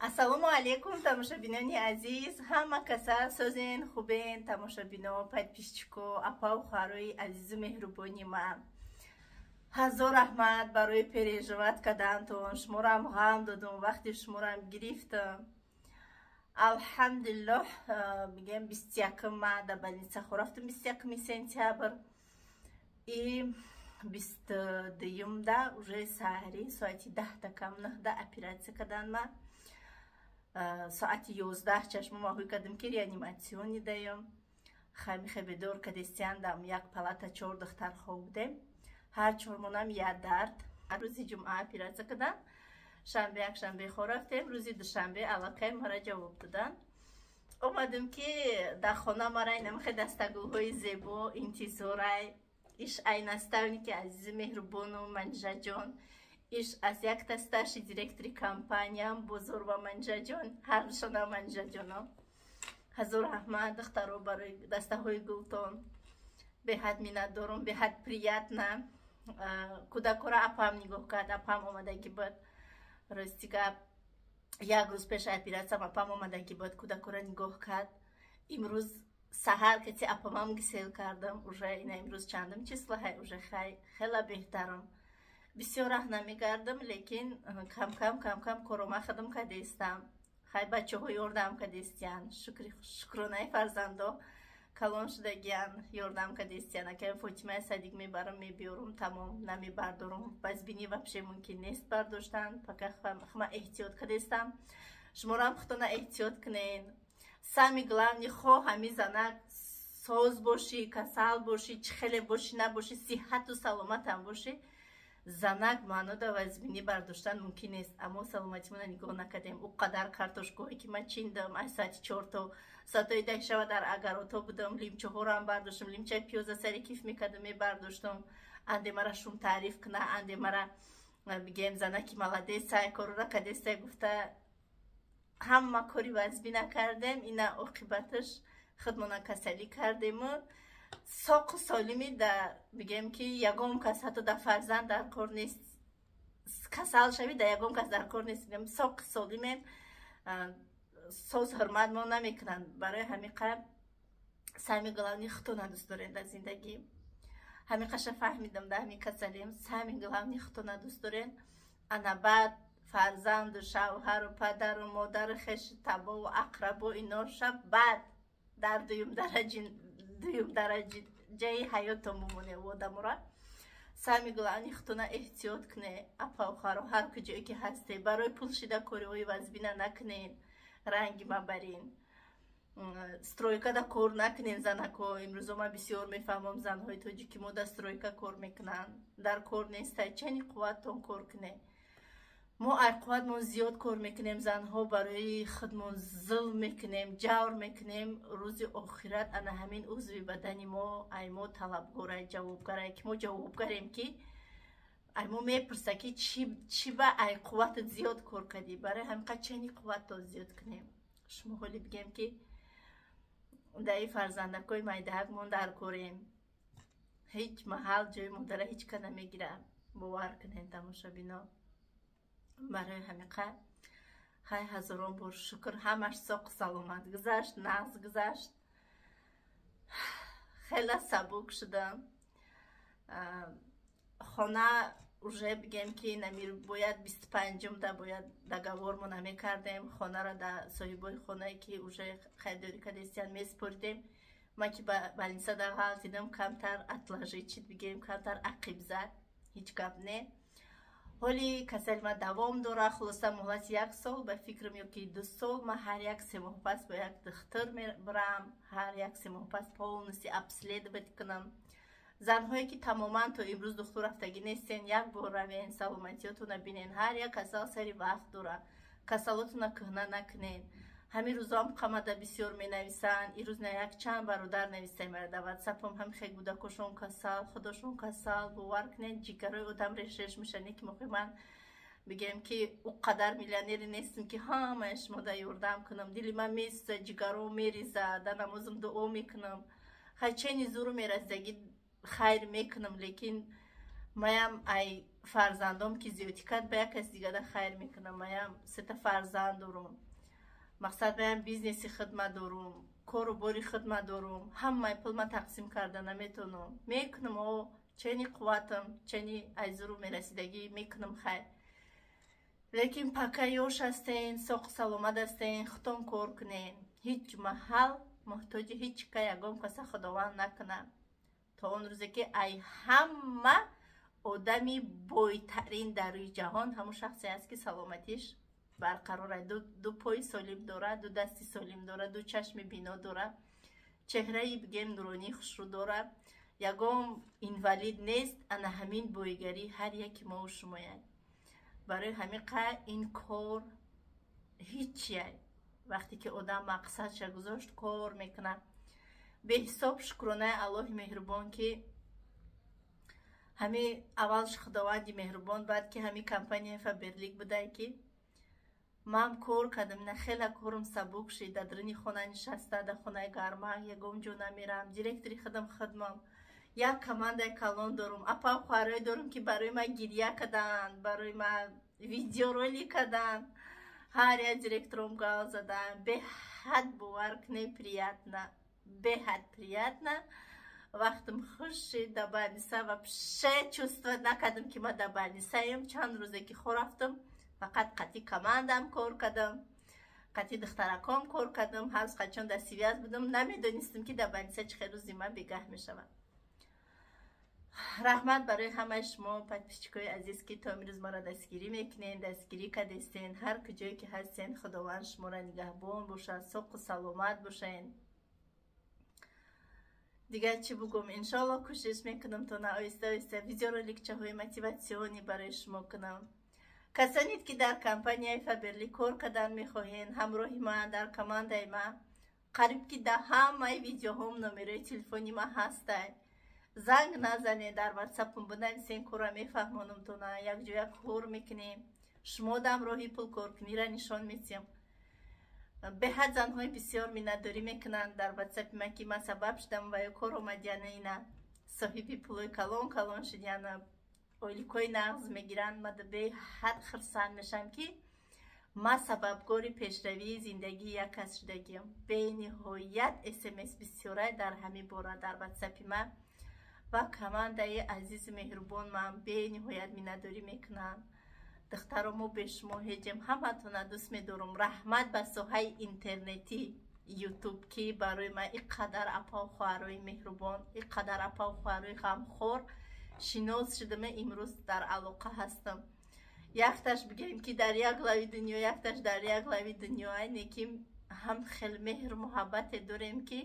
Ассалому алайкум, тамошобинони азиз, ҳама каса созен, хубен, тамошобино, подписчико, апаву хоҳарои азизу меҳрубони ман. Ҳазор раҳмат барои переживать кардантон, шуморам ғам додум, вақти шуморам гирифтам. Алҳамдулиллоҳ, мегӯям, 21-м ма дар больница хо рафтам, 21-ми сентябр, и 22-юмда уже саҳари соати 10-та кам 9-да оператсия кардан ма. Соати 11 чашмома ҳуй кардам, ки реаниматсиони даём. Хамихе бедор кадестиян, дам як палата чор духтар хоб будем, ҳар чормонам як дард. Рӯзи ҷумъа оператсия кардам, шанбе, якшанбе хо рафтем, рӯзи душанбе аллакай мара ҷавоб додан. Омадем, ки дар хона мара инамихе дастагулҳои зебо интизорай. Иш ай наставники азизи меҳрубону Манижаҷон, иш аз якта старший директори компаниям Бозорова Манижаҷон, ҳардушона Манижаҷоно. Ҳазор раҳмат, духтаро, барои дастаҳои гултон, беҳад миннатдорум, беҳад приятно. Кӯдакора апам нигоҳ кард, апам омадагӣ буд. Рости гап, як рӯз пеши оператсиям апам омадагӣ буд, кӯдакора нигоҳ кард. Имрӯз саҳар кати апамам гисел кардам. Уже ина имрӯз чандум числоҳай, уже хай хела беҳтарам. Бисёр раҳ намегардам, лекин камкам камкам корома хадам кадестам. Хай, бачаҳо ёрдам кадестиян, шукронаи фарзандо, калон шудагиян, ёрдам кадестиян. Акай Фотимаи садик мебарам, мебиёрум, тамом, намебардорум. Вазбинӣ вообще мумкин нест бардоштан, пока хма эҳтиёт кадестам. Шуморам худтона эҳтиёт кунен. Самый главный, хо ҳами занак соз бошӣ, касал бошӣ, чӣ хеле бошӣ, набошӣ, сиҳату саломатам бошӣ, занак маънода вазбинӣ бардоштан мумкин нест. Аммо саломатимона нигоҳ накардем. Ӯ қадар картошкаҳое ки ман чиндам, аз соати 4 то соатҳои 10 шава дар агарото будам, лимчаҳоро бардоштам, лимчаи пиёза сари киф мекардам, мебардоштам. Анде мара шум таъриф куна, анде мара бигем, занаки молодец сай, корора кадестай гуфта, ҳама кори вазбӣ накардем. Ина оқибаташ худмона касалӣ кардему. Соқу солими да бигем, ки ягон кас, ҳатто да фарзанд дар кор нест, касал шавӣ, да ягон кас дар кор нест. Соқу солимем, соз ҳурмат мо намекунанд. Барои ҳамиқа самый главный худтона дӯст дорем дар зиндагӣ. Ҳамиқаша фаҳмидам да ҳамин касалием. Самый главный худтона дӯст дорем, ана баъд фарзанду шавҳару падару модару хешу табову ақрабо, иноша баъд дар дуюм дараҷаи ҳаётон бимоне одамора. Самый главный худтона эҳтиёт куне, апавхаро, ҳар куҷое ки ҳасте. Барои пул шида кориҳои вазбина накунен, ранги мабарин, стройкада кор накунен, занако. Имрӯзо ман бисёр мефаҳмам, занҳои тоҷики мо дар стройка кор мекунанд. Дар кор нестай, чани қувваттон кор куне. Мо ай қувватмон зиёд кор мекунем, занҳо барои худмон зулм мекунем, ҷавр мекунем. Рӯзи охират ана ҳамин узви бадани мо ай мо талабгорай, ҷавобгарай, ки мо ҷавобгарем, ки ай мо мепурса, ки чӣ ба ай қувватат зиёд кор кардӣ. Барои ҳамин қад чани қувватто зиёд кунем. Шумо ҳоли бигем, ки даи фарзандакои майдаакмон дар корем, ҳеҷ маҳал ҷои модара ҳеҷ ка намегирад, бовар кунем, тамошобино. Барои ҳамиқа хай, ҳазорон бор шукр, ҳамаш соқу саломат гузашт, нағз гузашт, хеле сабук шудам. Хона уже бигем, ки намир бояд 25-умда бояд договормо намекардем, хонара да соҳибои хонае, ки уже харидорӣ кардестиян, месупоридем. Ман ки ба больница да ғалтидам, камтар отложить чид, бигем, камтар ақиб зад, ҳеҷ гап не. Ҳоли касали ман давом дора. Хулоса, муҳлати як сол ба фикрам ё ки 2 сол, ман ҳар як 3 моҳ пас ба як духтур мебарам, ҳар як 3 моҳ пас полностью обследовать кунам. Занҳое, ки тамоман то имрӯз духтур рафтагӣ нестен, як бор равен, саломатиётона бинен. Ҳар як касал сари вақт дора, касалотона кӯҳна накунен. Ҳамин рӯзоам қамада бисёр менависанд. Ирӯз на як чанд бародар навистай мара дар ватсапам, ҳам хе кӯдакошон касал, худошон касал. Бовар кунед, ҷигарои одам решреш мешавад. Не ки мохи ман бигем, ки ӯ қадар миллионери нестам, ки ҳамаи шумо да ёрдам кунам. Дили ман месӯзад, ҷигаро меризад, дар намозам дуо мекунам. Хай, чени зуру мерасидаги хайр мекунам, лекин маям ай Фарзандом ки зиёдтӣ кард, ба як каси дигара хайр мекунам. Маям сета фарзанд дорум, мақсад, маям бизнеси хидмат дорум, кору бори хидмат дорум. Ҳамаи пул ман тақсим карда наметавонам. Мекунам, о, чени қувватам, чени айзуру мерасидагӣ мекунам хайр. Лекин пока ёш ҳастен, соқу саломат ҳастен, худтон кор кунен. Ҳеҷ маҳал муҳтоҷи ҳеҷ ка, ягон каса Худованд накунад. То он рӯзе ки ай ҳама одами бойтарин дар рӯи ҷаҳон ҳамон шахсе аст, ки саломатиш барқарор, ду пои солим дорад, ду дасти солим дорад, ду чашми бино дорад, чеҳраи, бигем, нуронии хушрӯ дорад, ягон инвалид нест. Ана ҳамин боигарии ҳар яки мову шумояд. Барои ҳамин қа ин кор ҳичия. Вақте ки одам мақсадша гузошт, кор мекунад. Беҳисоб шукронаи Аллоҳи меҳрубон, ки ҳами аввалш Худованди меҳрубон, баъд ки ҳами компанияи Фаберлик будае, ки ман кор кардам, на хела корум сабук шид. Дар даруни хона нишаста, дар хонаи гарма, ягон ҷо намерам, директори худам хидмам, як командаи калон дорум, апау хоҳарое дорум, ки барои ман гиря карданд, барои ман видеоролик карданд, ҳар як директором гал задан. Беҳад, бовар кунед, приятно, беҳад приятно. Вақтам хуш шид. Дар больница вообще чувствовать накардам, ки ман дар больницаем. Чанд рӯзе ки хо рафтам, фақат қатъи командам кор кардам, қатъи духтараком кор кардам, ҳар рӯз қачон дар связь будам. Намедонистам, ки дар больница чӣ хел рӯзи ман бегаҳ мешавад. Раҳмат барои ҳамаи шумо, подписчикои азиз, ки то имрӯз маро дастгирӣ мекунен, дастгирӣ кардестен. Ҳар куҷое ки ҳастен, Худованд шуморо нигаҳбон бошад, соқу саломат бошен. Дигар чӣ бугум? Иншоалло, кӯшиш мекунам, то на оҳиста оҳиста видеороликчаҳои мотиватсионӣ барои шумо кунам. Касоне ки дар компанияи Фаберлик кор кардан мехоҳен, ҳамроҳи ман, дар командаи ман, қариб ки дар ҳамаи видеоҳом номерои телефони ман ҳастай. Занг назанед, дар ватсапам бинависен, корра мефаҳмонам, тона якҷоя кор мекунем, шумо дам роҳи пулкоркуниро нишон медиҳам. Беҳад занҳои бисёр миннатдорӣ мекунанд дар ватсапи ман, ки ман сабаб шудам ва ё кор омадяна, ина соҳиби пулои калон калон шудяна, ойликҳои нағз мегиранд. Ма беҳад хурсанд мешавам, ки ман сабабгори пешравии зиндагии як кас шудагиам. Бениҳоят смс бисёрай дар ҳамин бора дар ватсапи ман ва командаи азизу меҳрубон ман бениҳоят миннатдорӣ мекунанд. Духтаро, мо бе шумо ҳеҷем, ҳаматона дӯст медорам. Раҳмат ба соҳаи интернетӣ, Ютуб, ки барои ман ин қадар апау хоҳарои меҳрубон, ин қадар апау хоҳарои ғамхор шинос шудама, имрӯз дар алоқа ҳастам. Якташ, бигӯем, ки дар як лави дунё, якташ дар як лави дунё, айне ки ҳам хел меҳру муҳаббате дорем, ки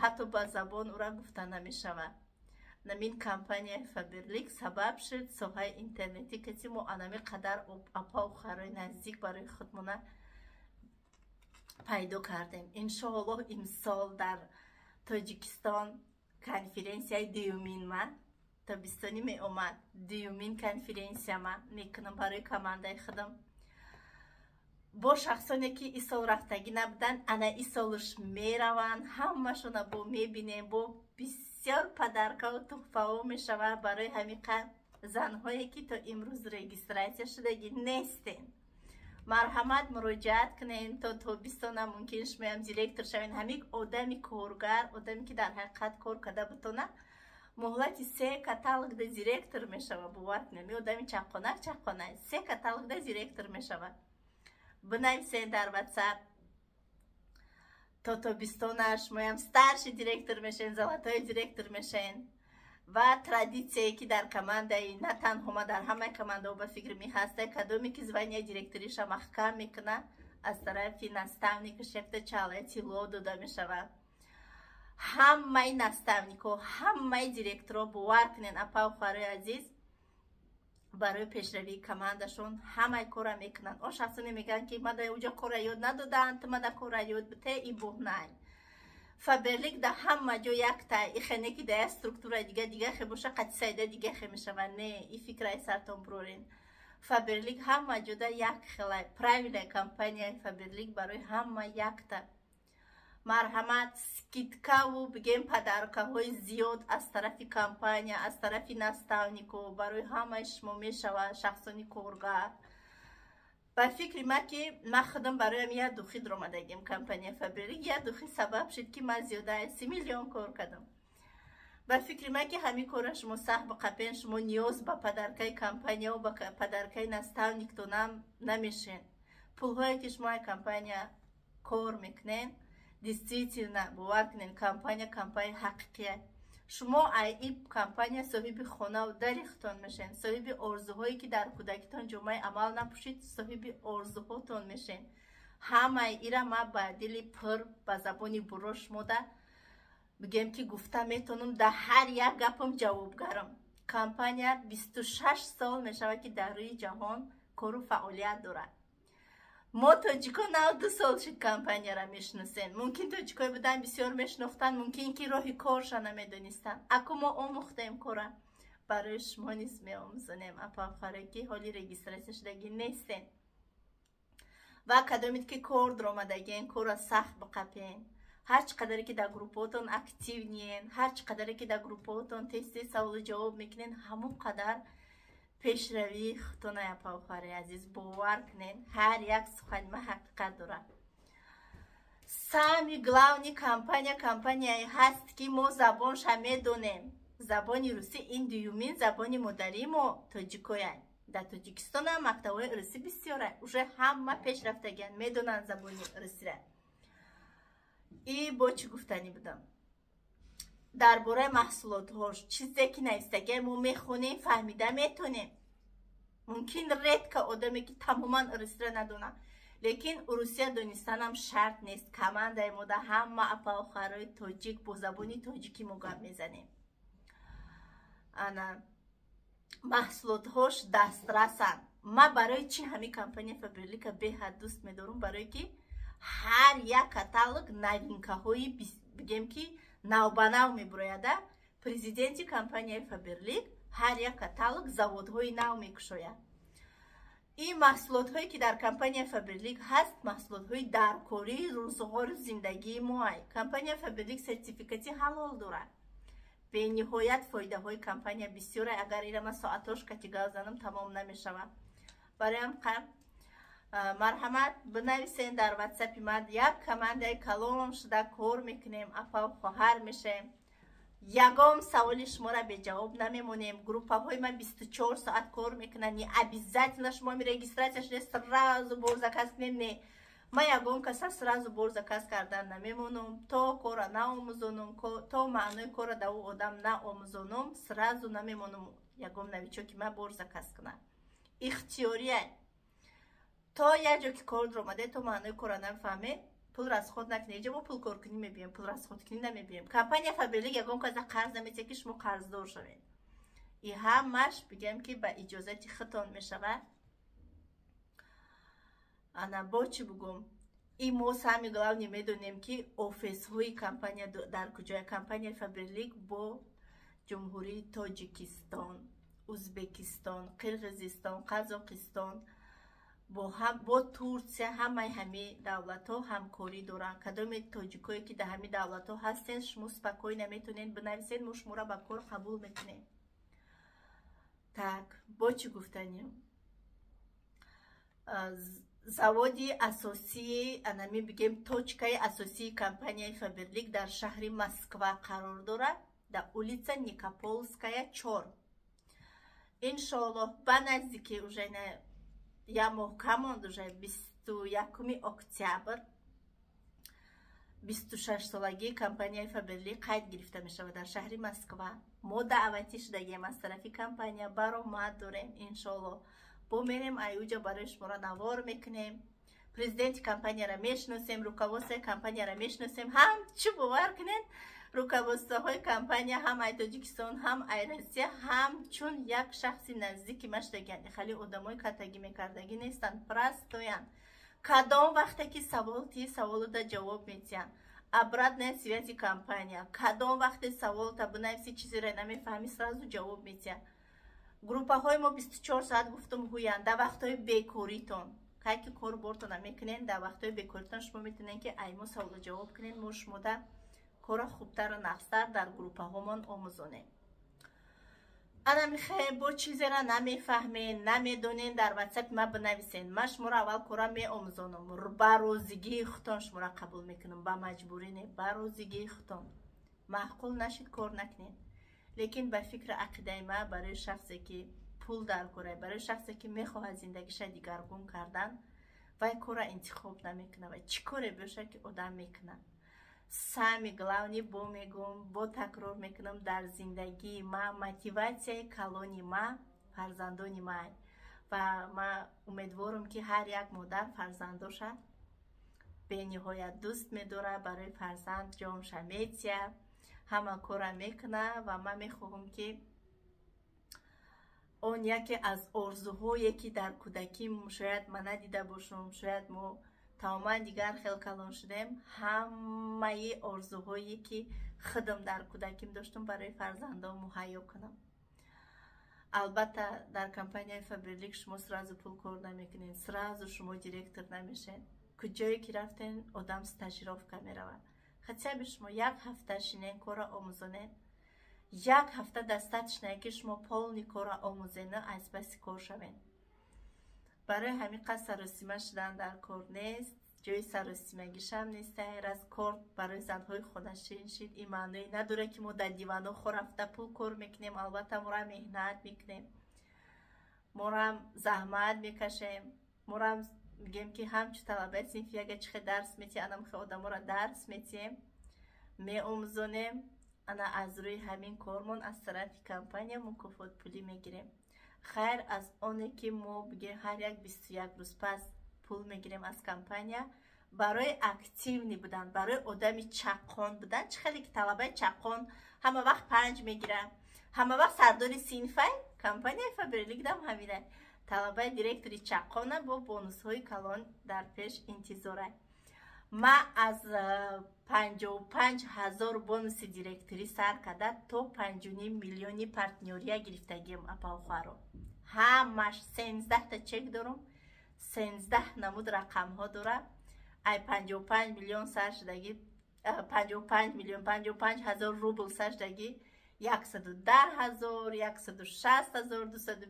ҳатто ба забон ура гуфта намешавад. Намин компанияи Фаберлик сабаб шуд, соҳаи интернетӣ каси мо анами қадар апау хоҳарои наздик барои худмона пайдо кардем. Иншоаллоҳ, имсол дар Тоҷикистон конференсияи дуюмин ма тобистонӣ меомад, дуюмин конференсияма мекунам барои командаи худам. Бо шахсоне ки ин сол рафтагӣ набуданд, ана ин солш мераванд, ҳамашона бо мебинем, бо бисёр подаркаву туҳфаҳо мешавад. Барои ҳамин занҳое ки то имрӯз регистрация шудагӣ нестен, марҳамат, муроҷиат кунед. То тобистона мумкин шумоям директор шавед. Ҳамин одами коргар, одаме ки дар ҳақиқат кор карда бутона, муҳлати се каталогда директор мешавад. Бовар кунед, ми одами чаққонак чаққона се каталогда директор мешавад. Бинависед дар Ватсап, то тобистона шумоям старший директор мешавед, золотой директор мешавед. Ва традитсияе ки дар командаи, на танҳо ма, дар ҳамаи командаҳо, ба фикри ми, ҳаста: кадоме ки звания директориша маҳкам мекуна, аз тарафи наставникаш якта чалаи тилло дода мешавад. Ҳамаи наставникҳо, ҳамаи директорҳо, бовар кунед, апау хоҳарои азиз, барои пешравии командашон ҳамаи корра мекунанд. Он шахсоне мегӯянд, ки мада уҷа корра ёд надоданд, ту мада корра ёд бите, и буҳнай. Фаберлик да ҳама ҷо якта ихене, ки да як структураи дига дига хе боша, қатисайда дига хе мешавад. Не, и фикраи сартон бурорен. Фаберлик ҳама ҷода як хелай. Правилаи компанияи Фаберлик барои ҳама якта. Марҳамат, скидкаву бигем, подаркаҳои зиёд аз тарафи компания, аз тарафи наставнико барои ҳамаи шумо мешавад, шахсони коргар. Ба фикри ман, ки ман худам бароям як духи даромадагим компания Фаберлик, як духи сабаб шуд, ки ман зиёда аз 30 миллион кор кардам. Ба фикри ман, ки ҳамин корра шумо сахт биқапен, шумо ниёз ба подаркаи компанияу ба подаркаи наставниктонам намешен. Пулҳое ки шумо ай компания кор мекунен, действительно, бовар кунен, компания компания ҳақиқия. Шумо ай ин компания соҳиби хонаву дари худтон мешен, соҳиби орзуҳое, ки дар кӯдакитон ҷомаи амал напӯшид, соҳиби орзуҳотон мешен. Ҳамаи ира ман ба дили пур, ба забони буро шумода бигем, ки гуфта метонам, дар ҳар як гапам ҷавобгарам. Компания 26 сол мешавад, ки дар рӯи ҷаҳон кору фаъолият дорад. Мо, тоҷико, нав 2 сол шуд компанияра мешиносем. Мумкин, тоҷикое будан, бисёр мешинохтанд, мумкин, ки роҳи корша намедонистанд. Аку мо омӯхтем кора, барои шумо низ меомӯзонем, апахоре, ки ҳоли регистрация шудагӣ нестен ва кадомед, ки кор даромадагиен, корра сахт биқапен. Ҳар чӣ қадаре ки дар группаотон активныен, ҳар чӣ қадаре ки дар группаотон тез тез саволу ҷавоб мекунен, ҳамон қадар пешравии худтона, апахораи азиз. Бовар кунен, ҳар як сухани ман ҳақиқат дорад. Самый главный, компания компанияе ҳаст, ки мо забонша медонем. Забони русӣ ин дуюмин забони модарии мо, тоҷикоян. Дар Тоҷикистонам мактабҳои русӣ бисёра, уже ҳама пеш рафтагиан, медонанд забони русира. И бо чӣ гуфтанӣ будам дар бораи маҳсулотҳош? Чизе ки навистагия, мо мехонем, фаҳмида метонем. Мумкин, редко одаме, ки тамоман русира надонад, лекин русия донистанам шарт нест. Командаи мода ҳама апаохарои тоҷик, бо забони тоҷикӣ мо гап мезанем. Ана маҳсулотҳош дастрасанд. Ман барои чӣ ҳамин компания Фаберлика беҳад дӯст медорам? Барое ки ҳар як каталог новинкаҳои, бигем, ки навбанав мебурояда. Президенти компанияи Фаберлик ҳар як каталог заводҳои нав мекушояд. Ин маҳсулотҳое, ки дар компанияи Фаберлик ҳаст, маҳсулотҳои даркории рӯзғору зиндагии моай. Компания Фаберлик сертификати ҳалол дорад. Бениҳоят фоидаҳои компания бисёре. Агар ира ман соатош кати гап занам, тамом намешавад. Бароям марҳамат, бинависен дар ватсапи ман. Як командаи калон шуда кор мекунем, апау хоҳар мешаем. Ягон саволи шуморо беҷавоб намемонем. Группаҳои ман 24 соат кор мекунанд. Не обязательно шумо регистрация шуде, сразу бор заказ кунем. Не, ман ягон каса сразу бор заказ кардан намемонам. То кора наомӯзонам, то маънои кора да ӯ одам наомӯзонам, сразу намемонам ягон новичоки ман бор заказ кунам. Ихтиёрия. То як ҷо ки кор даромаде, то маънои кора нафаҳме, пул расход накунед. Иҷо мо пул коркунӣ мебием, пул расходкунӣ намебием. Компания Фаберлик ягон каса қарз наметиҳад, ки шумо қарздор шавед. И ҳамаш, бигем, ки ба иҷозати худтон мешавад. Ана бо чӣ бугум? И мо, самый главный, медонем, ки офисҳои компания дар куҷоя. Компанияи Фаберлик бо Ҷумҳурии Тоҷикистон, Узбекистон, Қирғизистон, Қазоқистон, бо Турсия, ҳамаи ҳамин давлатҳо ҳамкорӣ доранд. Кадоме тоҷикое, ки дар ҳамин давлатҳо ҳастен, шумо спокойно метавонед бинависед, мо шуморо ба кор қабул мекунем. Так, бо чӣ гуфтанем? Заводи асосии, анами бигем, точкаи асосии компанияи Фаберлик дар шаҳри Москва қарор дорад, дар улица Никополская, 4. Иншоаллоҳ, ба наздики, уже як моҳ кам монд, уже 21-уми октябр 26-солагии компанияи Фаберлик қайд гирифта мешавад дар шаҳри Москва. Мо даъватӣ шудагием аз тарафи компания, баромад дорем. Иншоаллоҳ, бо мерем, аюҷа барои шуморо навор мекунем. Президенти компанияро мешиносем, руководствои компанияро мешиносем. Ҳамчу, бовар кунед, руководствоҳои компания ҳам ай Тоҷикистон, ҳам ай Россия ҳамчун як шахси наздики ма шудагианд. Хеле одамои катагӣ мекардагӣ нестанд, простоянд. Кадом вақте ки савол тии, саволода ҷавоб метиҳанд. Обратная связи компания: кадом вақте саволта бинависи, чизеро намефаҳмӣ, сразу ҷавоб метиҳанд. Группаҳои мо 24 соат, гуфтум, ҳуянд. Дар вақтҳои бекоритон Хай, ки кору бортона мекунен, дар вақтҳои бекоритон шумо метавонед, ки ай мо саволу ҷавоб кунед. Мо шумода кора хубтару нағзтар дар группаҳомон омӯзонем. Ана михе, бо чизера намефаҳмен, намедонен, дар ватсапи ма бинависен. Ман шуморо аввал кора меомӯзонам, ба розигии худтон шуморо қабул мекунам, ба маҷбурӣ не, ба розигии худтон. Маъқул нашид, кор накунед. Лекин ба фикри ақидаи ман, барои шахсе ки пул дар кора, барои шахсе ки мехоҳад зиндагиша дигаргун кардан, вай корра интихоб намекунад. Вай чӣ коре бошад, ки одам мекунад. Самый главный, бо мегум, бо такрор мекунам, дар зиндагии ма мотиватсияи калони ма фарзандони май. Ва ма умедворам, ки ҳар як модар фарзандоша бениҳоят дӯст медорад, барои фарзанд ҷонша метия, ҳама кора мекунад. Ва ман мехоҳам, ки он яке аз орзуҳое, ки дар кӯдакӣ шояд ман надида бошам, шояд мо тамоман дигар хел калон шудем, ҳамаи орзуҳое, ки худам дар кӯдаким доштам, барои фарзандон муҳайё кунам. Албатта, дар компанияи Фаберлик шумо сразу пул кор намекунед, сразу шумо директор намешед. Куҷое ки рафтен, одам стажировка меравад. Хотя бы шумо як ҳафта шинен, корро омӯзонед. Як ҳафта достаточно, ки шумо полный корро омӯзену аз паси кор шавед. Барои ҳамин қад саросима шудан дар кор нест, ҷои саросимагишам нест. Раз кор барои занҳои хонашин шид, ин маъное надорад, ки мо дар дивано хорафта пул кор мекунем. Албатта, морам меҳнат мекунем, морам заҳмат мекашем, морам мегӯем, ки ҳамчу талабаи синфи яга чӣ хел дарс метиҳем, анам хел одаморо дарс метиҳем, меомӯзонем. Ана аз рӯи ҳамин кормон аз тарафи компания мукофот пулӣ мегирем. Хайр аз оне ки мо бигем, ҳар як 21 рӯз пас пул мегирем аз компания. Барои активный будан, барои одами чаққон будан, чӣ хеле ки талабаи чаққон ҳама вақт 5 мегирад, ҳама вақт сардори синфай, компанияи Фаберликдам ҳамина талабаи директори чаққона бо бонусҳои калон дар пеш интизорай. Ма аз 55 000 бонуси директорӣ сар карда то 5,5 миллиони партнёрия гирифтагиам, апавхоҳаро. Ҳамаш 13-та чек дорум, 13 намуд рақамҳо дора. Ай 55 миллион сар шудагӣ, 55 миллион, 55 000 рубл сар шудагӣ, 110 000, 160 000,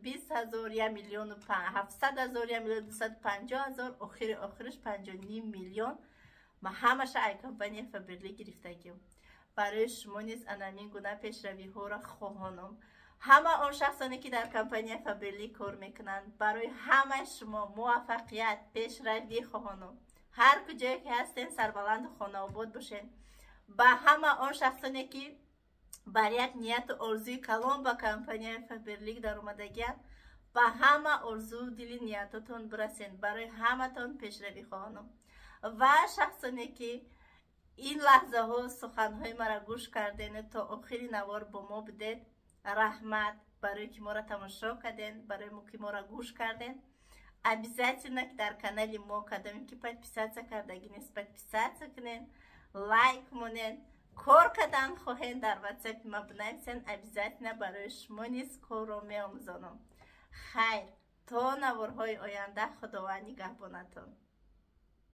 220 000, 1 700 000, 1 250 000, охири охираш 5,5 миллион. Ма ҳамаша ай компания Фаберлик гирифтагиам. Барои шумо низ анамин гуна пешравиҳоро хоҳонам. Ҳама он шахсоне, ки дар компания Фаберлик кор мекунанд, барои ҳамаи шумо муваффақият, пешравӣ хоҳонам. Ҳар куҷое ки ҳастен, сарбаланду хонаобод бошед. Ба ҳама он шахсоне, ки бар як нияту орзуи калон ба компанияи Фаберлик даромадагианд, ба ҳама орзуу дили ниятотон бирасен. Барои ҳаматон пешравӣ хоҳонам. Ва шахсоне, ки ин лаҳзаҳо суханҳои маро гӯш кардену то охири навор бо мо будед, раҳмат барое ки моро тамошо карден, барои ки моро гӯш карден. Обязательно дар канали мо, кадоме ки подписаться кардагӣ нест, подписаться кунен, лайк монен. Кор кардан хоҳен, дар ватсапи ма бинависен, обязательно барои шумо низ корро меомӯзонам. Хайр, то наворҳои оянда, Худованд нигаҳбонатон.